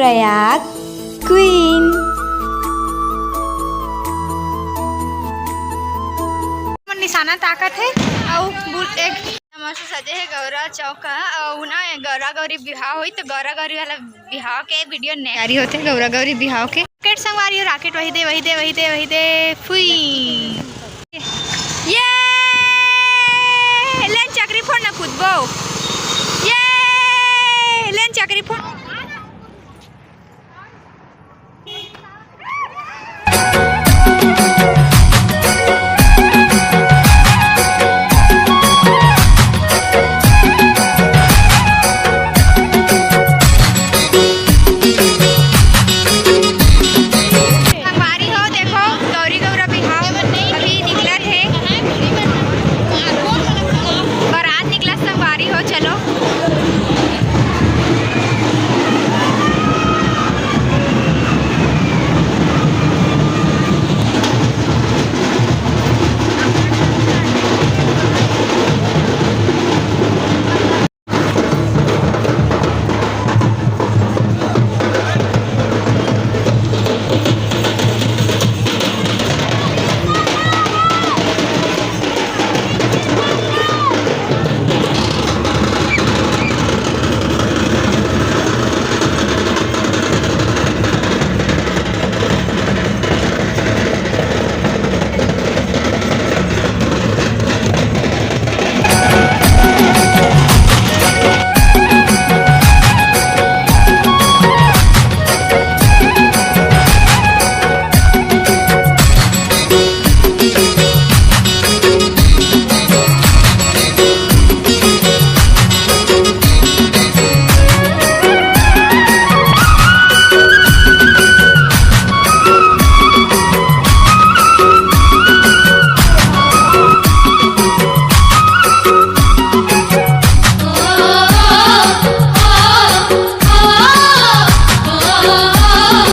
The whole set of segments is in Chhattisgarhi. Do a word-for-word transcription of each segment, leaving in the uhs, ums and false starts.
प्रयाग क्वीन। निशाना ताकत हे। अउ बुल-, एक मस्त सजे हे गौरा चौक ह। अउ ना, गौरा गौरी बिहाव होही, तो गौरा गौरी वाला बिहाव के वीडियो ने तैयारी होथे, गौरा गौरी बिहाव के। रॉकेट संगवारी हो, रॉकेट वही दे, वही दे, वही दे, वही दे, फुई। ये लेन चकरी फोड़ ना कूदबो। ये लेन चकरी फोड़। संगवारी हो, देखो, गौरी गौरा बिहाव अभी निकलत हे। बारात निकलत संगवारी हो, चलो।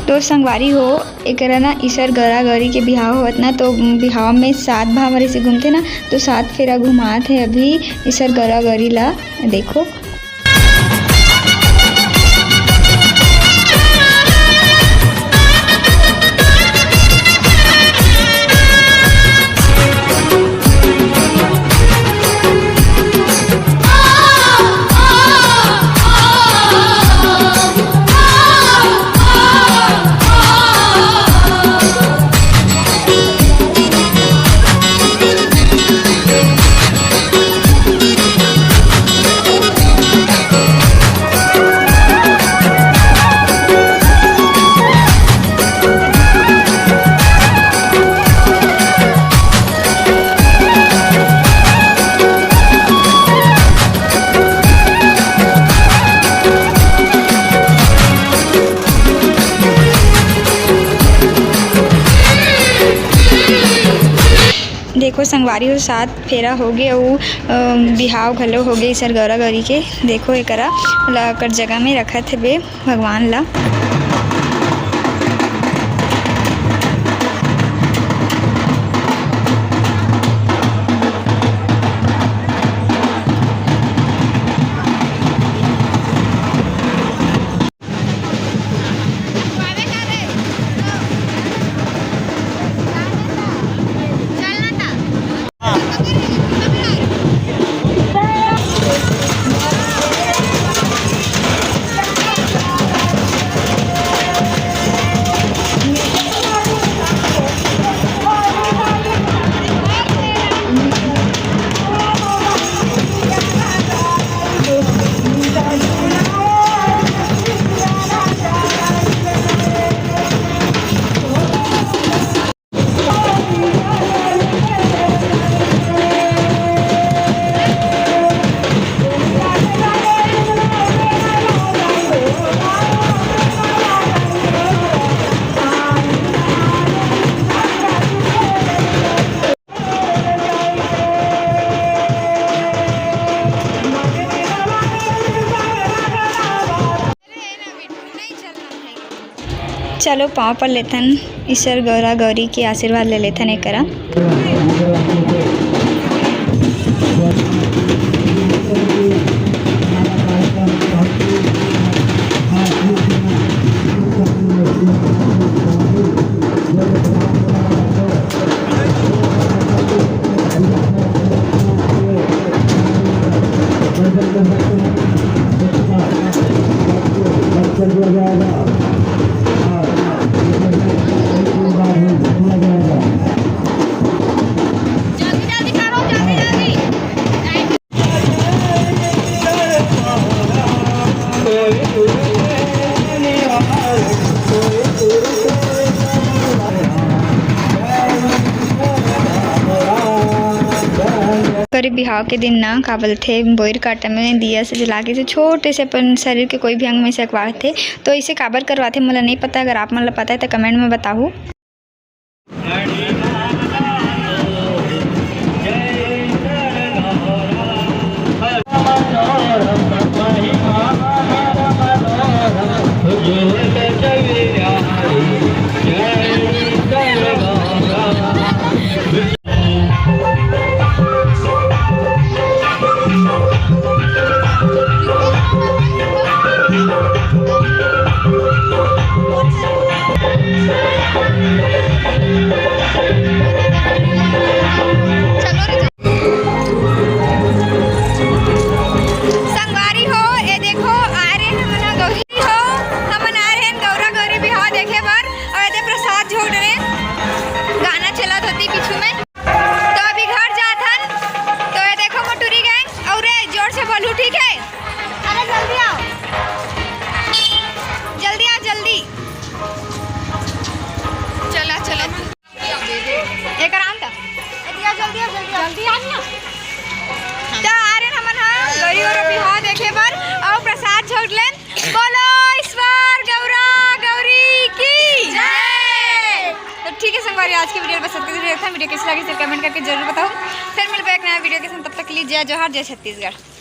तो संगवारी हो, एकरा ना ईसर गौरा गौरी के बिहाव होवत ना, तो बिहाव में सात भांवर ऐसे घूमथे ना, तो सात फेरा घुमात हे अभी ईसर गौरा गौरी ला। देखो। देखो संगवारी हो, सात फेरा होगे अउ, अ, बिहाव घलो होगे ईसर गौरा गौरी के। देखो एकरा ला ओकर जगह में रखत हेबे भगवान ला। चलो, पाँव पर लेथन, ईश्वर गौरा गौरी के आशीर्वाद ले लेथन एकरा। गौरी बिहाव के दिन ना, का बोलथे, बोइर काटा में दिया से जला के, जो छोटे से अपन शरीर के कोई भी अंग में से अकवाथे, तो इसे काबर करवाथे, मोला नहीं पता। अगर आप मन ला पता है, तो comment में बताहू। संगवारी हो, ए देखो, आ रहे हमन ह गौरी हो, हमन आ रहे हैं गौरा गौरी बिहाव देखे बर, और एदे प्रसाद झोंट रहे, गाना चलत होती पीछू में। तो अभी घर जाथन, तो ये देखो मोटूरी gang, और रे जोर से बोलू, ठीक है? अरे जल्दी आओ, जल्दी आओ, जल्दी। चला, चला। एकर आन त। ए दिया, जल्दी आ, जल्दी आ। जल्दी आ ना। त आ रे हमन ह गौरी और बिहाव देखे बर, अउ प्रसाद झोंट लेन। बोलो ईश्वर गौरा गौरी की जय। तो ठीक है संगवारी, आज के video बस इतना ही रखता। Video कैसे लगी, सिर्फ comment करके जरूर बताओ। फिर मिलबे एक नया video के साथ, तब तक के लिए जय जोहार, जय छत्तीसगढ़।